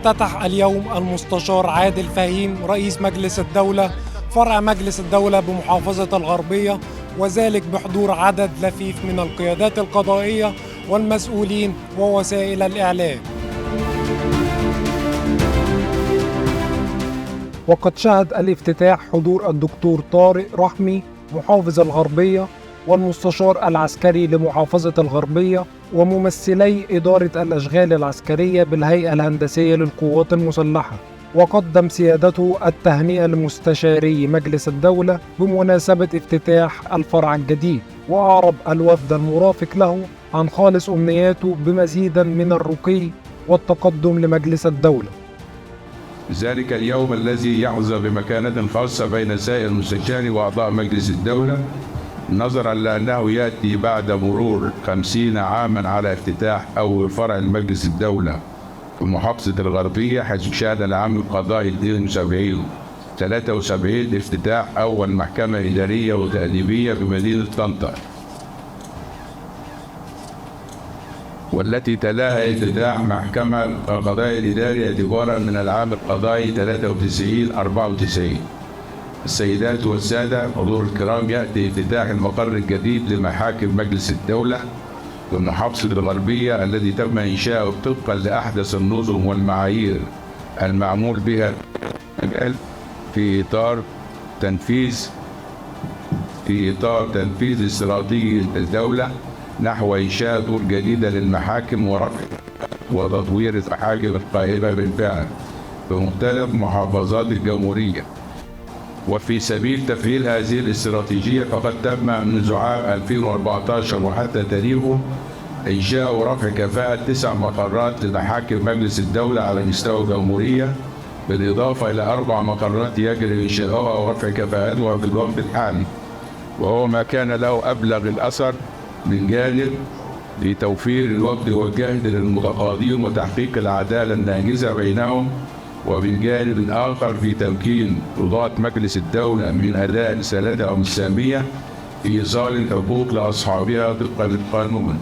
افتتح اليوم المستشار عادل فهيم رئيس مجلس الدولة فرع مجلس الدولة بمحافظة الغربية، وذلك بحضور عدد لفيف من القيادات القضائية والمسؤولين ووسائل الإعلام. وقد شهد الافتتاح حضور الدكتور طارق رحمي محافظ الغربية والمستشار العسكري لمحافظة الغربية وممثلي إدارة الأشغال العسكرية بالهيئة الهندسية للقوات المسلحة. وقدم سيادته التهنئة لمستشاري مجلس الدولة بمناسبة افتتاح الفرع الجديد، وأعرب الوفد المرافق له عن خالص أمنياته بمزيدا من الرقي والتقدم لمجلس الدولة. ذلك اليوم الذي يحظى بمكانة خاصة بين سائر المستشاري وأعضاء مجلس الدولة، نظرا لأنه يأتي بعد مرور 50 عاما على افتتاح أول فرع لمجلس الدولة في محافظة الغربية، حيث شهد العام القضائي 73 افتتاح أول محكمة إدارية وتأديبية بمدينة طنطا، والتي تلاها افتتاح محكمة القضاء الإداري اعتبارا من العام القضائي 93-94. السيدات والسادة حضور الكرام، يأتي افتتاح المقر الجديد لمحاكم مجلس الدولة بمحافظة الغربية الذي تم إنشاؤه طبقا لأحدث النظم والمعايير المعمول بها في إطار تنفيذ استراتيجية الدولة نحو إنشاء طرق جديدة للمحاكم ورفع وتطوير المحاكم القائمة بالفعل في مختلف محافظات الجمهورية. وفي سبيل تفعيل هذه الاستراتيجية، فقد تم منذ عام 2014 وحتى تاريخه إنشاء ورفع كفاءة 9 مقرات لمحاكم مجلس الدولة على مستوى الجمهورية، بالإضافة إلى 4 مقرات يجري إنشاؤها ورفع كفاءتها في الوقت الحالي، وهو ما كان له أبلغ الأثر من جانب لتوفير الوقت والجهد للمتقاضين وتحقيق العدالة الناجزة بينهم، ومن جانب آخر في تمكين قضاة مجلس الدولة من أداء رسالتهم السامية في إيصال الحقوق لأصحابها طبقا للقانون.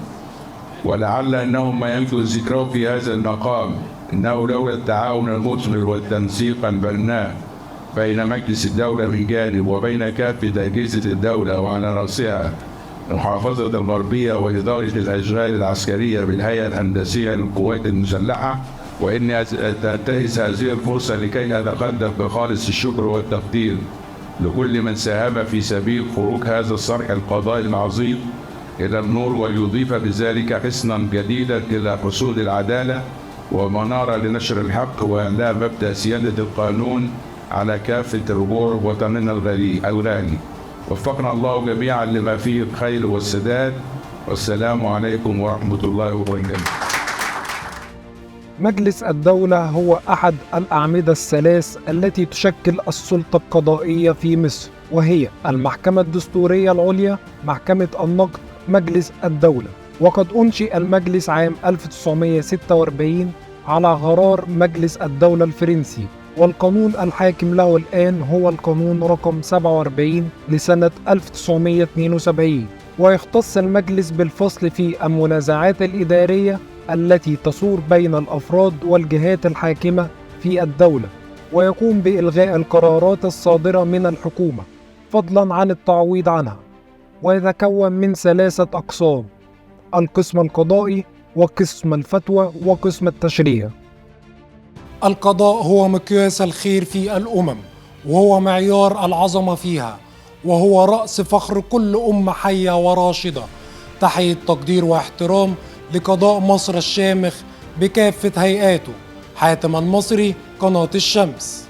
ولعل أنه ما يمكن ذكره في هذا المقام أنه لولا التعاون المثمر والتنسيق البناء بين مجلس الدولة من جانب وبين كافة أجهزة الدولة وعلى رأسها محافظة الغربية وإدارة الأشغال العسكرية بالهيئة الهندسية للقوات المسلحة، وإني أنتهز هذه الفرصة لكي أتقدم بخالص الشكر والتقدير لكل من ساهم في سبيل خروج هذا الصرح القضائي العظيم إلى النور، وليضيف بذلك حصنا جديدا إلى حصول العدالة ومنارة لنشر الحق وإعلاء مبدأ سيادة القانون على كافة ربوع وطننا الغالي. وفقنا الله جميعا لما فيه الخير والسداد، والسلام عليكم ورحمة الله وبركاته. مجلس الدولة هو أحد الأعمدة الثلاث التي تشكل السلطة القضائية في مصر، وهي المحكمة الدستورية العليا، محكمة النقد، مجلس الدولة. وقد أنشئ المجلس عام 1946 على قرار مجلس الدولة الفرنسي، والقانون الحاكم له الآن هو القانون رقم 47 لسنة 1972. ويختص المجلس بالفصل في المنازعات الإدارية التي تصور بين الأفراد والجهات الحاكمة في الدولة، ويقوم بإلغاء القرارات الصادرة من الحكومة فضلا عن التعويض عنها. ويتكون من 3 أقسام: القسم القضائي وقسم الفتوى وقسم التشريع. القضاء هو مقياس الخير في الأمم، وهو معيار العظمة فيها، وهو رأس فخر كل أمة حية وراشدة. تحية تقدير واحترام لقضاء مصر الشامخ بكافة هيئاته. حاتم المصري، قناة الشمس.